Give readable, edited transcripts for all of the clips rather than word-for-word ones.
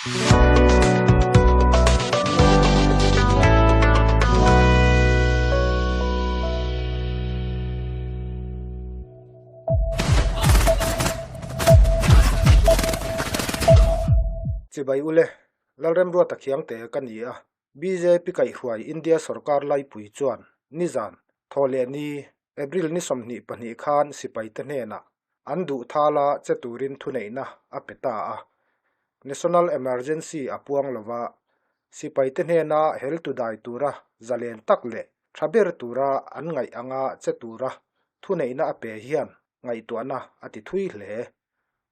Chibai ule, Lalremruata Khiangte ka ni a, bjp kaihhruai India sorkar laipui chuan nizan thawhleh ni April ni 22 khan sipaite hnenah an duh thala che turin thuneihna a pe ta a. National Emergency a puang lova, sipaite hnena hel tu dai tura zalen tak leh tha ber tura an ngaih anga che tura thuneihna a pe hian ngaihtuahna a ti thui hle.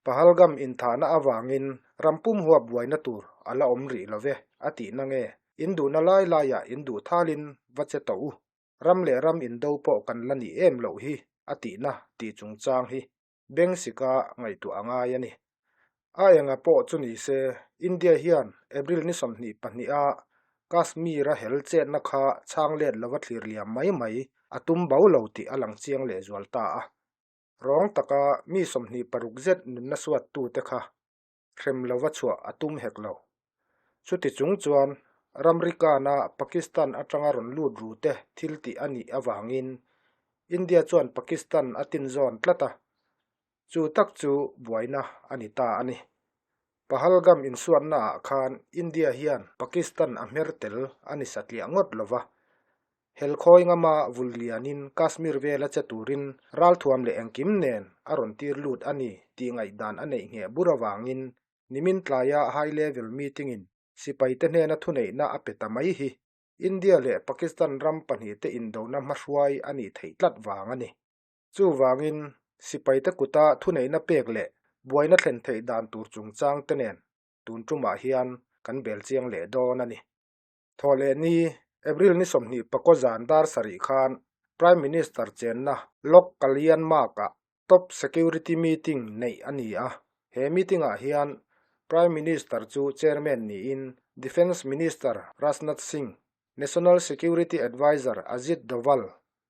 Pahalgam inthahna avangin ram pum huap buaina tur a la awm rih love a tihna nge in duhna lai laiah in duh thalin va che tawh u. Ram leh ram indo pawh kan la nih em loh hi a tihna tih chungchang hi beng sika ngaihtuah a ngai a ni. A enga pawh chu ni se, India hian April ni 22 a Kashmir-a hel chetna kha chhang let lova thlir liam mai mai a tum bo lo tih a lang chiang lehzual ta a. Rawng taka mi 26 zet nunna suattute kha hrem lova chhuah a tum hek lo. Chuti chung chuan ramrikana Pakistan atanga rawn lut ru te thil tih a nih avangin India chuan Pakistan a tinzawn tlat a, chu tak chu buaina a ni ta a ni. Pahalgam insuatnaah khan India hian Pakistan a hmer tel a ni satliah ngawt lova, Helkhawi ngama vul lianin Kashmir vela che turin ralthuam leh engkim nen a rawn tir lut a ni tih ngaihdan a neih ngheh bur avangin nimin tlaia high level meeting in sipaite hnena thuneihna a pe ta mai hi India leh Pakistan ram pahnihte indona hmahruai a nih theih tlat vang a ni. Chuvangin sipaite kuta thuneihna pek leh buaina thlen theih dan tur chungchang te nen tun tumah hian kan bel chiang leh dawn a ni. Thawhleh ni, April ni 20 zan dar sarih khan Prime Minister chenna Lok Kalyan Marg-ah Top Security Meeting neih a ni a. He meeting-ah hian Prime Minister chu Chairman niin Defence Minister Rajnath Singh, National Security Adviser Ajit Doval,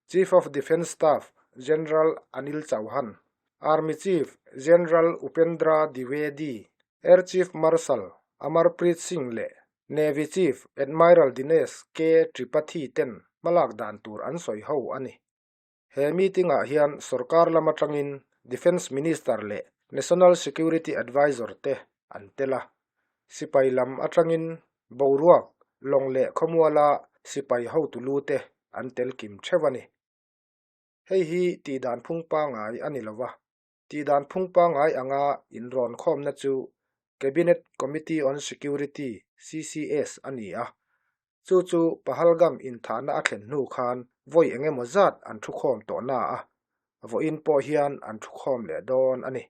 Chief of Defence Staff General Anil Chauhan, Army Chief General Upendra Dwivedi, Air Chief Marshal Amarpreet Singh leh Navy Chief Admiral Dinesh K Tripathi ten hmalak dan tur an sawi ho a ni. He meeting-ah hian sorkar lam atangin Defence Minister leh National Security Advisor te an tel a. Sipai lam atangin boruak, lawng leh khawmuala sipai hotu lu te an tel kim theuh a ni. Hei hi tihdan phung pangngai a ni lova, Tihdan phung pangngai anga inrawn khawmna chu Cabinet Committee on Security, CCS, a ni a. Chu chu Pahalgam inthahna a thlen hnu khan vawi eng emaw zat an thu khawm tawh na a, vawiin pawh hian an thu khawm leh dawn a ni.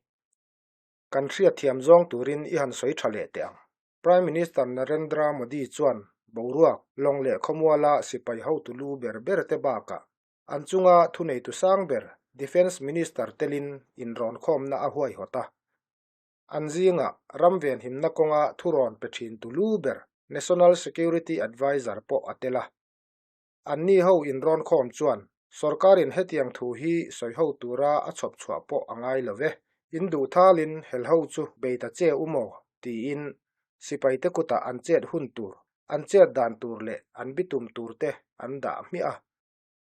Kan hriatthiam zawng turin i han sawi tha leh teh ang. Prime Minister Narendra Modi chuan boruak, lawng leh khawmuala sipai hotu lu ber ber te bakah An chunga thuneitu sang ber Defence Minister telin inrawnkhawmna a huaihawt a. An zingah ram venhimna kawnga thurawn pe thintu lu ber National Security Adviser pawh a tel a. Anni ho inrawnkhawm chuan sorkarin hetiang thu hi sawiho tura a chhawp chhuah pawh a ngai lo ve. In duh thalin helho chu bei ta che u maw? tiin sipaite kutah an chet hun tur, an chet dan tur leh an bitum turte an dah hmiah a.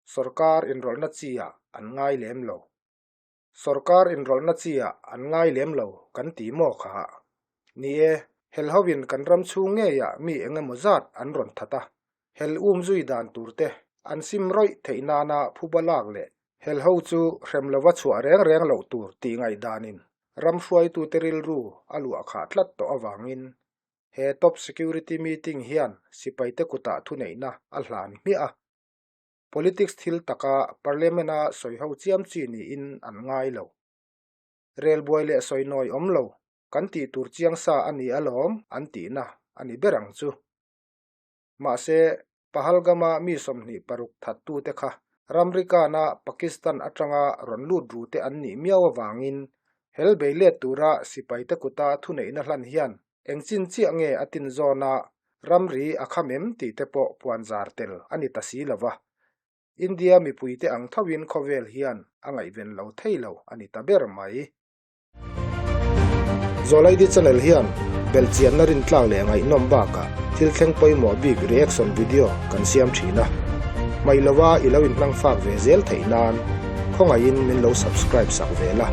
Sorkar inrawlhna chi ah an ngai lem lo. Sorkar inrawlhna chi ah an ngai lem lo kan ti maw kha? Ni e, hel hovin kan ram chhung ngeiah mi eng emaw zat an rawn that a, hel um zui dan tur te an sim rawih theih nana phuba lak leh hel ho chu hrem lova chhuah reng reng loh tur tih ngaihdanin ram hruaitute rilru a luah khah tlat tawh avangin he Top Security Meeting hian sipaite kutah thuneihna a hlan hmiah a. Politics thil taka Parliament-a sawiho chiam chi niin an ngai lo. Rel buai leh sawi nawi awm lo, kan tih tur chiang sa a ni alawm an tihna a ni ber ang chu. Mahse, Pahalgam-a mi 26 thattute kha ramrikana Pakistan atanga rawn lut rute an nih miau avangin hel bei let tura sipaite kuta thuneihna hlan hian Eng chin chiah nge a tin zawn a, ramri a kham em tih te pawh puan zar tel a ni ta si lo va. India mipuite ang thoin khawvel hian a ngaihven lo thei lo a ni ta ber mai. Zawlaidi channel hian Belhchianna rintlak leh ngaihnawm bakah thil thleng pawimawh bik reaction video kan siam thin a. Hmaih lova i lo inhmang fak ve zel theih nan khawngaihin min lo subscribe sak ve la.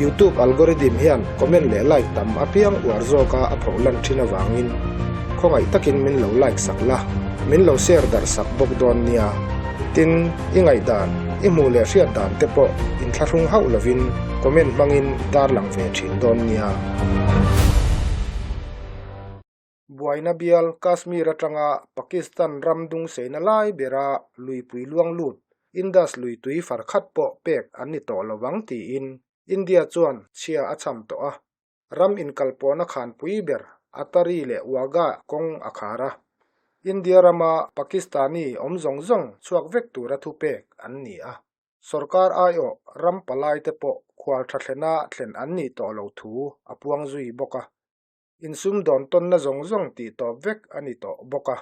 Youtube algorithm hian comment leh like tam apiang uar zawka a phoh lan thin avangin khawngaih takin min lo like sak la, min lo share darh sak bawk dawn nia. Tin, i ngaihdan, i hmuh leh hriat dan te pawh inthlahrung hauh lovin comment hmangin tarlang ve thin dawn nia. Buaina bial Kashmir atanga Pakistan ram dungseina lai bera luipui luang lut Indus lui tui far khat pawh pek an ni tawh lo vang tiin India chuan chhia a cham tawh a. Ram inkalpawhna khanpui ber Attari leh Wagah kawng a khar a. India rama Pakistani awm zawng zawng chhuak vek tura thupek an ni a. Sorkar aiawh ram palaite pawh khual tha thlena thlen an nih tawh lo thu a puang zui bawk a. Insumdawn tawnna zawng zawng tih tawp vek a ni tawh bawk a.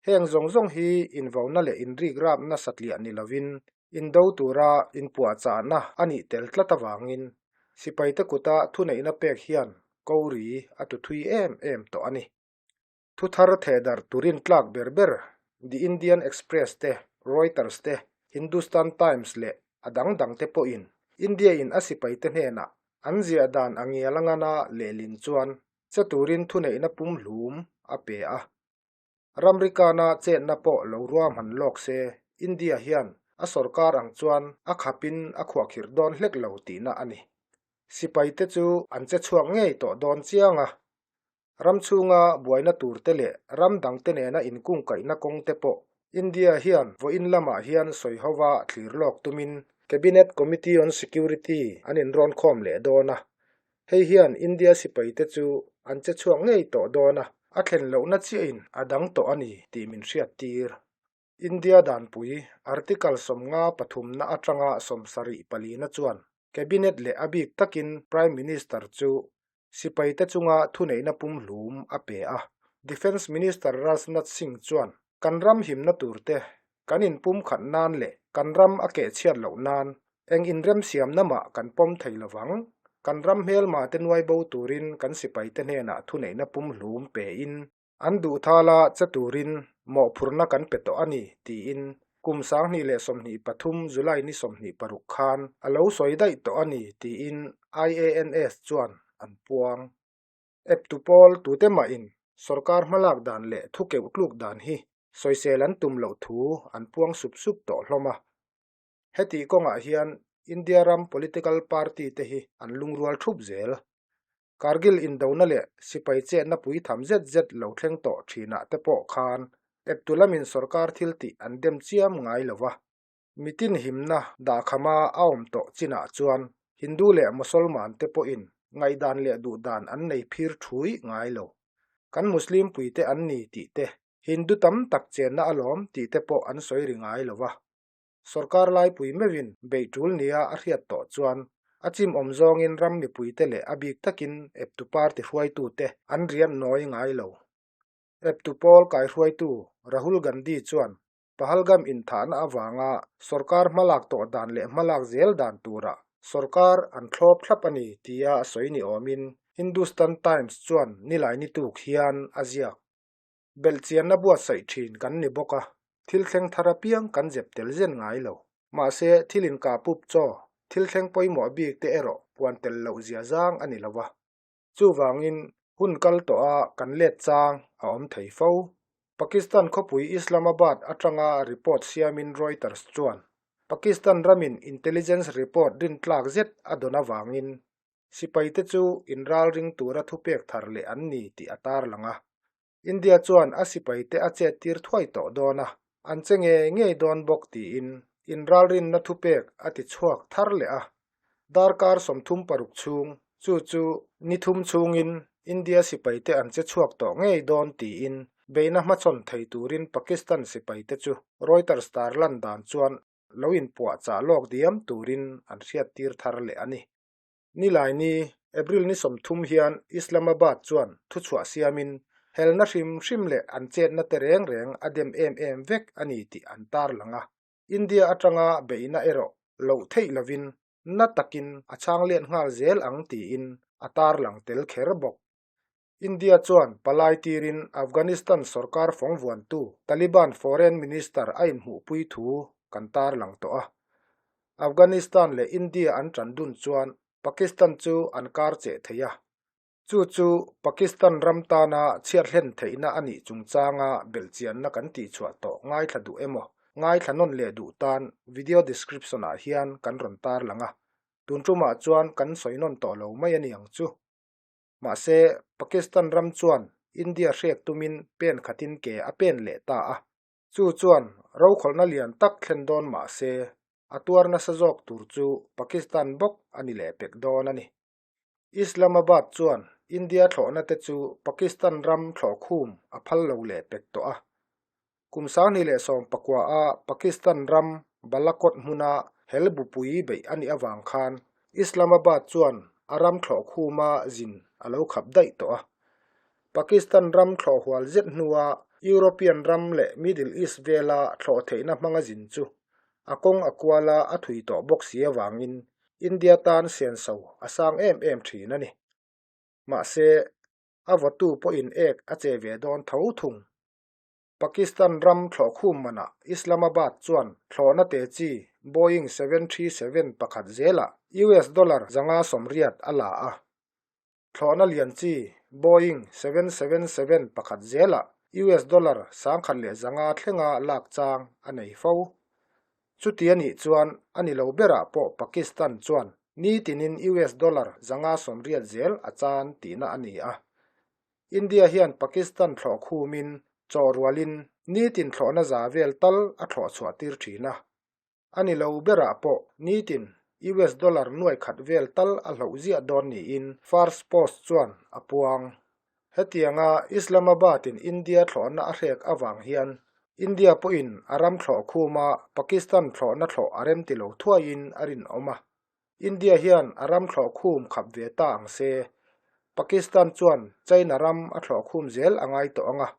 Heng zawng zawng hi invauna leh inrikrapna satliah ni lovin indo tura inpuahchahna a nih tel tlat avangin sipaite kuta thuneihna pek hian kori a tu thui em em tawh a ni. Thu thar thehdarh turin tlak ber ber The Indian Express te, Reuters te, Hindustan Times leh a dang dang te pawhin India in a sipaite hnenah an ziah dan a ngial a ngana lehlin chuan che turin thuneihna pumhlum a pe a. Ramrikana chetna pawh lo ruahman lawk se India hian a sorkar ang chuan a khapin a khuahkhirh dawn hlek lo tihna a ni. Sipaite chu an che chhuak ngei tawh dawn chiang a. Ram chhunga buaina turte leh ram dangte nena inkungkaihna kawngte pawh India hian vawiin lamah hian sawi hova thlir lawk tumin Cabinet Committee on Security an inrawn khawm leh dawn a. Hei hian India sipaite chu an che chhuak ngei tawh dawn a, a thlen lohna chiahin a dang tawh a ni tih min hriattir. India danpui Article 50 pathumna atanga 74 palina chuan Cabinet leh a bik takin Prime Minister chu sipaite chunga thuneihna pumhlum a pe a. Defence Minister Rajnath Singh chuan kan ram himna turte kan inpumkhat nan leh kan ram a kehchhiat loh nan eng inremsiamna mah kan pawm thei lovang. Kan ram hmelma te nuai bo turin kan sipaite hnenah thuneihna pumhlum pein An duh thala che turin mawhphurhna kan pe tawh a ni, tiin kum 2023 July ni 26 khan a lo sawi daih tawh a ni, tiin IANS chuan an puang. Eptu pawl tute mahin sorkar hmalak dan leh thu keuh tluk dan hi sawisel an tum loh thu an puang sup sup tawh hlawm a. Heti kawngah hian India ram political party te hi an lungrual thup zel. Kargil indona leh sipai chetna pui tham zet zet lo thleng tawh thinah te pawh khan eptu lamin sorkar thil tih an dem chiam ngai lo va. Mitin himna dahkhama a awm tawh chinah chuan Hindu leh Mosolman te pawhin ngaihdan leh duhdan an nei phir thui ngai lo. Kan Muslim puite an ni tih te, Hindu tam tak chenna alawm tih te pawh an sawi ri ngai lo va. Sorkar laipui meuhin beih tul nia a hriat tawh chuan a chim awm zawngin ram mipuite leh a bik takin eptu party hruaitute an rian nawi ngai lo. Eptu pawl kaihruaitu Rahul Gandhi chuan Pahalgam inthahna avanga sorkar hmalak tawh dan leh hmalak zel dan turah sorkar an thlawp thlap a ni tia a sawi ni awmin Hindustan Times chuan Nilaini tuk hian a ziak. Belhchianna buatsaih thin kan ni bawk a, thil thleng thar apiang kan zep tel zen ngai lo. Mahse, thil inkah pup chaw, thil thleng pawimawh bik te erawh puan tel loh zia zang a ni lo va. Chuvangin, hun kal tawha kan let chang a awm thei fo. Pakistan khawpui Islamabad atanga report siamin Reuters chuan, Pakistan ramin intelligence report rintlak zet a dawn avangin Sipaite chu inralring tura thupek thar leh an ni tih a tarlang a. India chuan a sipaite a chettir thuai tawh dawn a, an che ngei ngei dawn bawk tiin inralrinna thupek a ti chhuak thar leh a. Darkar 36 chhung, chu chu ni thum chhungin India sipaite an che chhuak tawh ngei dawn tiin beihna hmachhawn thei turin Pakistan sipaite chu Reuters tarlan dan chuan lo inpuahchah lawk diam turin an hriattir thar leh a ni. Nilaini, April ni 30 hian Islamabad chuan thuchhuah siamin helna hrim hrim leh an chetna te reng reng a dem em em vek a ni tih an tarlang a. India atanga beihna erawh loh theih lovin na takin a chhang let nghal zel ang tiin a tarlang tel kher bawk. India chuan palai tirin Afghanistan sorkar fawng vuantu Taliban Foreign Minister a inhmuhpui thu kan tarlang tawh a. Afghanistan leh India an tan dun chuan Pakistan chu an kar cheh thei a. Chu chu Pakistan ram tana chhiat hlen theihna a nih chungchanga belhchianna kan tihchhuah tawh ngaithla duh emaw, ngaithla nawn leh duh tan video description ah hian kan rawn tarlang a, tun tumah chuan kan sawi nawn tawh lo mai a ni ang chu. Mahse, Pakistan ram chuan India hrek tumin pen khatin ke a pen leh ta a. Chu chuan rokhawlhna lian tak thlen dawn mah se, a tuar nasa zawk tur chu Pakistan bawk a ni leh pek dawn a ni. Islamabad chuan India thlawhna te chu Pakistan ram thlawhkhum a phal lo leh pek tawh a. Kum 2019 a Pakistan ram Balakot hmuna hel bupui beih a nih avang khan Islamabad chuan a ram thlawhkhuma zin a lo khap daih tawh a. Pakistan ram thlawh hual zet hnua European ram leh Middle East vela thlawh theihna hmanga zin chu a kawng a kuala a thui tawh bawk si avangin India tan senso a sang em em thin a ni. Mahse, a vawtu pawhin ek a che ve dawn tho thung. Pakistan ram thlawhkhum manah Islamabad chuan thlawhna te chi Boeing 737 pakhat zelah US dollar 580 a la a. Thlawhna lian chi Boeing 777 pakhat zelah US dollar 1100 thlenga lak chang a nei fo. Chuti a nih chuan a ni lo berah pawh Pakistan chuan nitinin US dollar 580 zel a chan tihna a ni a. India hian Pakistan thlawh khumin chaw rualin nitin thlawhna za vel tal a thlawh chhuah tir thin a. A ni lo berah pawh nitin US dollar nuai khat vel tal a hloh ziah dawn niin First Post chuan a puang. Hetianga Islamabad-in India thlawhna a hrek avang hian India pawhin a ram thlawh khuma Pakistan thlawhna thlawh a remti lo thuaiin a rinawm a. India hian a ram thlawh khum khap ve ta ang se, Pakistan chuan China ram a thlawh khum zel a ngai tawh ang a.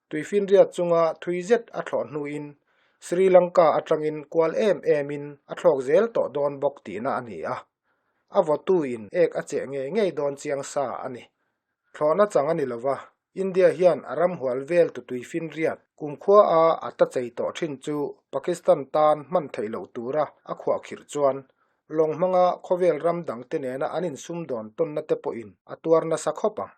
Tuifinriat chunga thui zet a thlawh hnuin Sri Lanka atangin kual em emin a thlawk zel tawh dawn bawk tihna a ni a. A vawtuin ek a cheh ngei ngei dawn chiang sa a ni. Thlawhna chang a ni lova, India hian a ram hual vel tu tuifinriat kumkhua a a ta chei tawh thin chu Pakistan tan hman theih loh tura a khuahkhirh chuan lawng hmanga khawvel ram dangte nena an insumdawn tawnna te pawhin a tuar nasa khawp ang.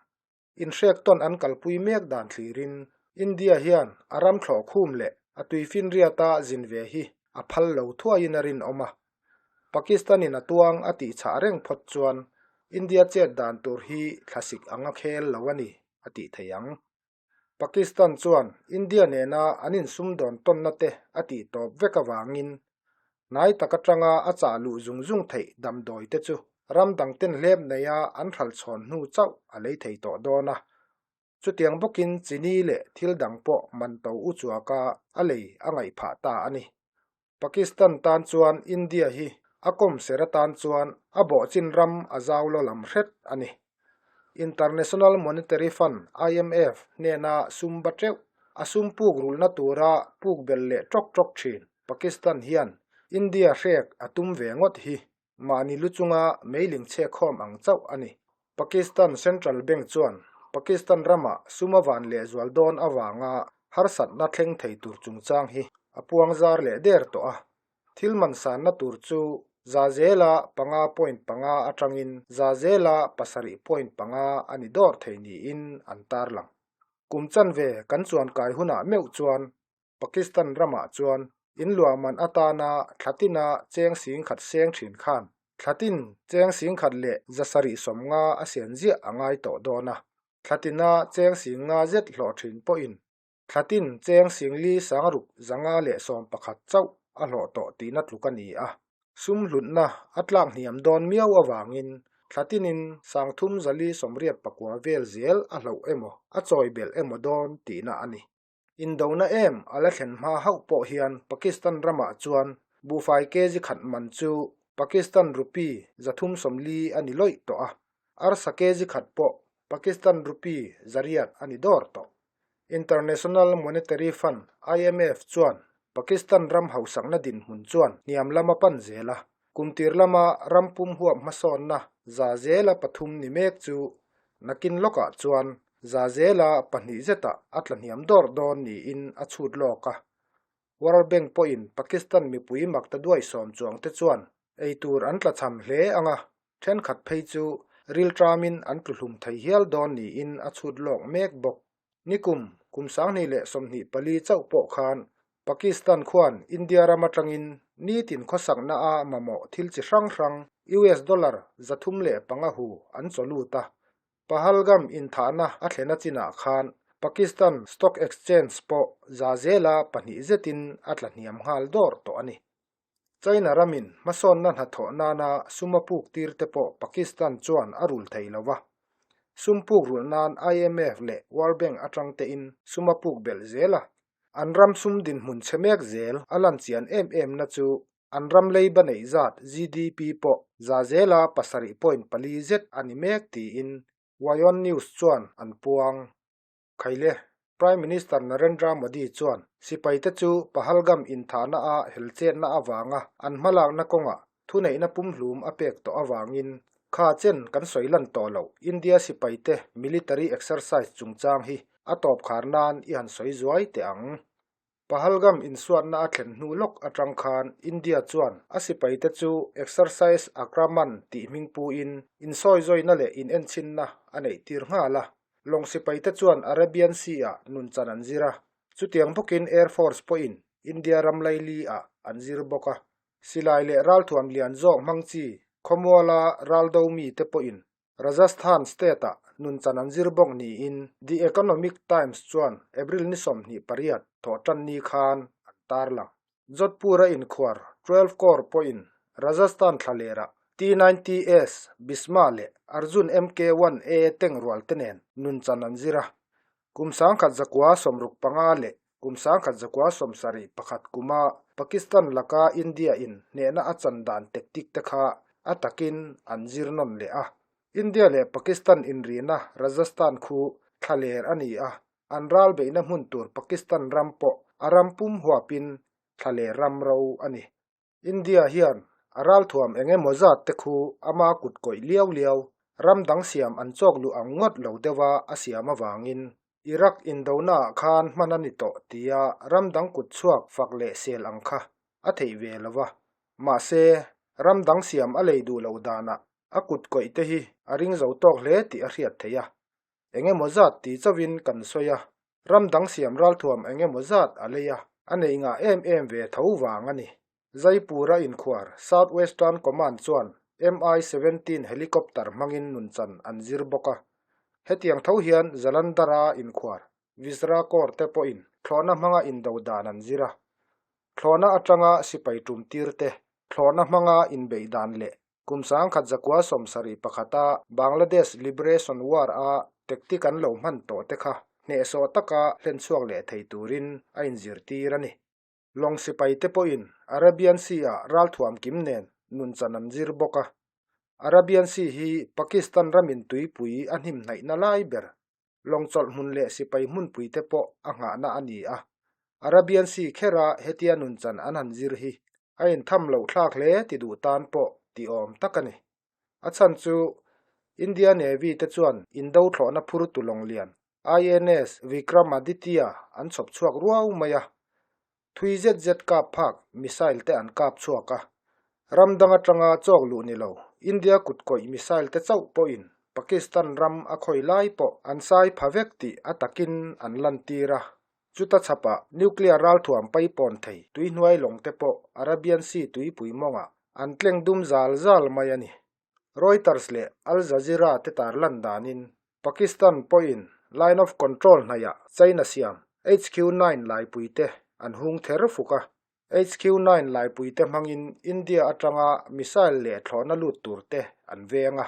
Inhrek tawn an kalpui mek dan thlirin India hian a ram thlawh khum leh a tuifinriata zin ve hi a phal lo thuaiin a rinawm a. Pakistan-in a tuang a tih chhah reng phawt chuan India chet dan tur hi thlasik anga khel lo a ni, a tih thei ang. Pakistan chuan India nena an insumdawn tawnna te a tih tawp vek avangin hnai tak atanga a chah luh zung zung theih damdawi te chu ram dang ten hlep neia an hralchhawn hnu chauh a lei thei tawh dawn a. Chutiang bawkin chini leh thil dang pawh man to u chuaka a lei a ngaih phah ta a ni. Pakistan tan chuan India hi a kawm ser atan chuan a bawhchin ram a zau lo lam hret a ni. International Monetary Fund, IMF, hnena sum ba teuh, a sum puk rulhna tura puk belh leh tawk tawk thin Pakistan hian India hrek a tum ve ngawt hi mahni lu chunga meiling chhe khawm ang chauh a ni. Pakistan Central Bank chuan Pakistan ramah sum a van lehzual dawn avanga harsatna thleng thei tur chungchang hi a puang zar leh der tawh a. Thil man sanna tur chu za zela panga point panga atangin za zela pasarih point panga a ni dawr thei niin an tarlang. Kum chanve kan chuankai hunah meuh chuan Pakistan ramah chuan inluahman atana thlatina cheng singkhat seng thin khan thlatin cheng singkhat leh zasarih sawmnga a sian ziah a ngai tawh dawn a, thlatina cheng singnga zet hlawh thin pawhin thlatin cheng singli sangruk zanga leh sawmpakhat chauh a hlawh tawh tihna tluk a ni a. Sum hlutna a tlak hniam dawn miau avangin thlatinin sangthum zali sawmriat pakua vel zel a hloh emaw a chawi belh emaw dawn tihna a ni. Indona em a la thlen hma hauh pawh hian Pakistan ramah chuan buhfai kg khat man chu Pakistan rupee 340 a ni lawih tawh a, arsa kg khat pawh Pakistan rupee zariat a ni dawr tawh. International Monetary Fund, IMF, chuan Pakistan ram hausakna dinhmun chuan hniam lam a pan zel a, kum tir lama ram pum huap hmasawnna za zela pathum ni mek chu nakin lawkah chuan za zela pahnih zetah a tlahniam dawrh dawn niin a chhut lawk a. World Bank pawhin Pakistan mipui maktaduai sawm chuangte chuan eitur an tlachham hle ang a, thenkhat phei chu rilṭamin an tluhlum thei hial dawn niin a chhut lawk mek bawk. Nikum, kum 2024 chauh pawh khan Pakistan khuan India ram atangin nitin khawsakna a mamawh thil chi hrang hrang US dollar 305 hu an chaw lut a. Pahalgam inthahna a thlena chinah khan Pakistan Stock Exchange pawh za zela pahnih zetin a tla hniam nghal dawr tawh a ni. China ramin hmasawnna hnathawh nana sum a puk tir te pawh Pakistan chuan a rul thei lo va. Sum puk rulh nan IMF leh World Bank atang tein sum a puk belh zel a. An ram sum dinhmun chhe mek zel a lan chian em em na chu an ram leiba neih zat GDP pawh za zela pasarih point pali zet a ni mek tiin Wyon News chuan an puang. Khaile, Prime Minister Narendra Modi chuan sipaite chu Pahalgam inthahna a helchetna avanga an hmalakna kawngah thuneihna pumhlum a pek tawh avangin kha chen kan sawi lan tawh loh India sipaite military exercise chungchang hi a tawp khar nan i han sawi zuai teh ang. Pahalgam insuatna a thlen hnu lawk atang khan India chuan a sipaite chu Exercise Akraman tih hming puin insawizawina leh inenchhinna a neih tir nghal a. Lawng sipaite chuan Arabian Sea-ah nunchan an zir a, chutiang bawkin Air Force pawhin India ram laili-ah an zir bawk a. Silai leh ralthuam lian zawk hmang chi khawmuala raldo mite pawhin Rajasthan state-ah nunchan an zir bawk niin The Economic Times chuan April ni 28 thawhtanni khan an tarlang. Jodhpur-a inkhuar 12 Corps pawhin Rajasthan thlalerah T-90S Bhishma leh Arjun Mk-1A tank rualte nen nunchan an zir a. Kum 1965 leh kum 1971 kuma Pakistan laka India-in hnehna a chan dan tactic te kha a takin an zir nawn leh a. India leh Pakistan inrihna Rajasthan khu thlaler a ni a, an ral beihna hmun tur Pakistan ram pawh a ram pum huapin thlaler ram ro a ni. India hian a ralthuam eng emaw zat te khu ama kut kawih liau liau, ram dang siam an chawk luh ang ngawt lo deuha a siam avangin Iraq indonaah khan hman a ni tawh tia ram dang kut chhuak fak leh sel ang kha a theih ve lo va. Mahse, ram dang siam a lei duh loh danah a kut kawih te hi a ring zo tawk hle tih a hriat theih a. Eng emaw zat ti chauhin kan sawi a, Ram dang siam ralthuam eng emaw zat a lei a, a nei ngah em em ve tho vang a ni. Jaipur-a inkhuar South Western Command chuan Mi-17 helicopter hmangin nunchan an zir bawk a. Hetiang tho hian Jalandhar-a inkhuar Vijra Corps te pawhin thlawhna hmanga indo dan an zir a. Thlawhna atanga sipai tum tir te, thlawhna hmanga inbeih dan leh Kum 1971-a Bangladesh Liberation War-a tactic an lo hman tawh te kha hnehsawh taka hlenchhuak leh thei turin a inzirtir a ni. Lawng sipai te pawhin Arabian Sea-ah ralthuam kim nen nunchan an zir bawk a. Arabian Sea hi Pakistan ramin tuipui a hnimhnaihna lai ber, lawng chawlh hmun leh sipai hmunpui te pawh a nghahna a ni a. Arabian Sea khera hetia nunchan an han zir hi a intham loh thlak hle ti duh tan pawh tih awm tak a ni. A chhan chu India Navy te chuan Indo thlawhna phur tu lawng lian INS Vikramaditya an chhawp chhuak ruau mai a. Thui zet zet kap phak missile te an kap chhuak a. Ram dang atanga chawk luh ni lo, India kut kawih missile te chauh pawhin Pakistan ram a khawi lai pawh an sai pha vek tih a takin an lantir a. Chuta chhapah nuclear ralthuam paipawn thei tuihnuai lawng te pawh Arabian Sea tuipui mawngah an tleng dum zal zal mai a ni. Reuters leh Al Jazeera te tarlan danin Pakistan pawhin Line of Control hnaihah China siam HQ-9 laipuite an hung ther fuk a. HQ-9 laipuite hmangin India atanga missile leh thlawhna lut turte an veng a.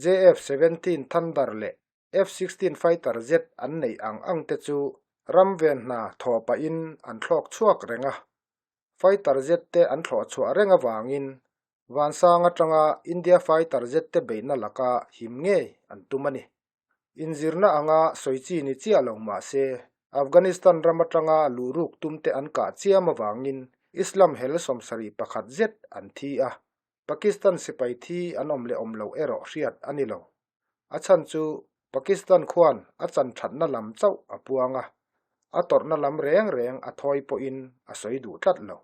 JF-17 Thunder leh F-16 fighter jet an neih ang ang te chu ram ven hna thawh pahin an thlawk chhuak reng a. Fighter jet te an thlawh chhuah reng avangin Vansang atanga India fighter jet te beihna laka him ngei an tum a ni. Inzirna anga sawi chi ni chiah lo mah se, Afghanistan ram atanga luhruk tumte an kah chiam avangin Islam hel 71 zet an thi a. Pakistan sipai thi an awm leh awm loh erawh hriat a ni lo. A chhan chu. Pakistan khuan a chan thatna lam chauh a puang a, a tawrhna lam reng reng a thawi pawhin a sawi duh tlat lo.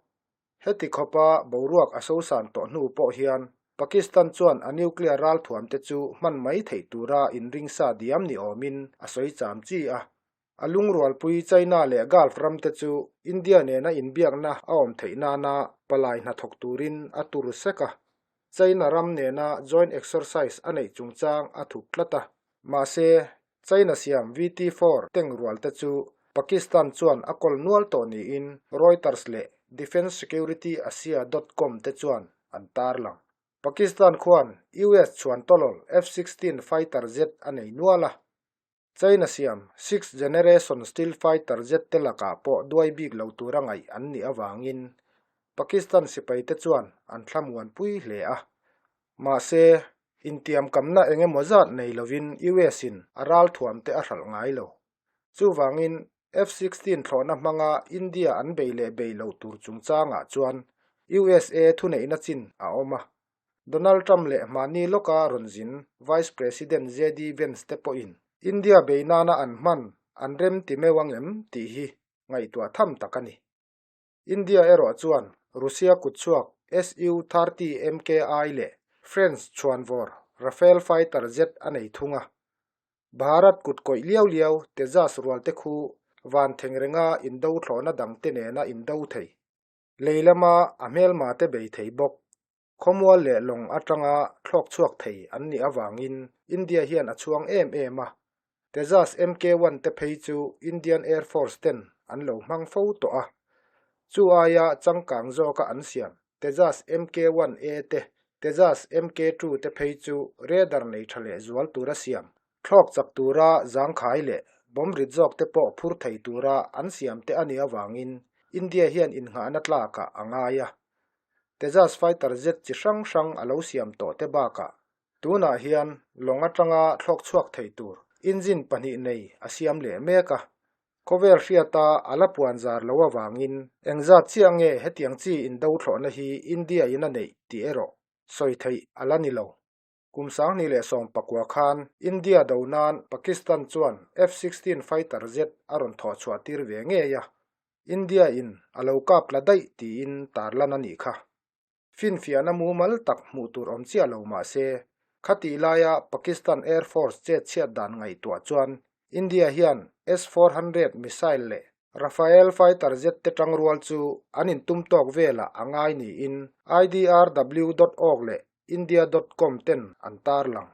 Heti khawpa boruak a sosan tawh hnu pawh hian Pakistan chuan a nuclear ralthuamte chu hman mai theih tura inringsa diam ni awmin a sawi cham chi a. A lungrualpui China leh Gulf ramte chu India nena inbiakna a awm theih nana palai hnathawk turin a tur sek a. China ram nena joint exercise a neih chungchang a thup tlat a. Mahse, China siam VT-four tank rualte chu Pakistan chuan a kawl nual tawh niin Reuters leh DefenceSecurityAsia dot com te chuan an tarlang. Pakistan khuan US chhuan tawlawl F-sixteen fighter jet a nei nual a. China siam Sixth Generation Stealth Fighter jet te lakah pawh duai bik lo tura ngaih an nih avangin Pakistan sipaite chuan an thlamuanpui hle a. Mahse, intiamkamna eng emaw zat nei lovin US-in a ralthuamte a hralh ngai lo. Chuvangin, F-sixteen thlawhna hmanga India an bei leh bei loh tur chungchangah chuan USA thuneihna chin a awm a. Donald Trump leh hmahni lawka rawn zin Vice President JD Vance te pawhin India bei nana an hman an rem ti meuh ang em tih hi ngaihtuah tham tak a ni. India erawh chuan Russia kutchhuak Su-30 MKI leh French chhuanvawr Rafale fighter jet a nei thung a. Bharat kut kawih liau liau Tejas rualte khu van theng renga indo thlawhna dangte nena indo thei. Lei lama a hmelma te bei thei bawk. Khawmual leh lawng atanga thlawk chhuak thei an nih avangin India hian a chhuang em em a. Tejas MK-one te phei chu Indian Air Force ten an lo hmang fo tawh a. Chu aia changkang zawka an siam Tejas MK-one A te, Tejas MK-two te phei chu radar nei tha leh zual tura siam Thlawk chak tura zangkhai leh bomb rit zawk te pawh phur thei tura an siam te a nih avangin India hian innghahna tlakah a ngai a. Tejas fighter jet chi hrang hrang a lo siam tawh te bakah tunah hian lawng atanga thlawk chhuak thei tur engine pahnih nei a siam leh mek a. Khawvel hriata a la puan zar lo avangin engzat chiah nge hetiang chi indo thlawhna hi India in a neih tih erawh sawi theih a la ni lo. Kum 2019 khan India do nan Pakistan chuan F-sixteen fighter jet a rawn thawh chhuah tir ve ngei a, India in a lo kap tla daih tiin tarlan a nih kha. Finfiahna mumal tak hmuh tur awm chiah lo mah se, khatih laia Pakistan Air Force chet chhiat dan ngaihtuah chuan India hian S-four hundred missile leh Rafale fighter jet te tangrual chu an intum tawk velah a ngai niin IDRW dot org leh India dot com ten an tarlang.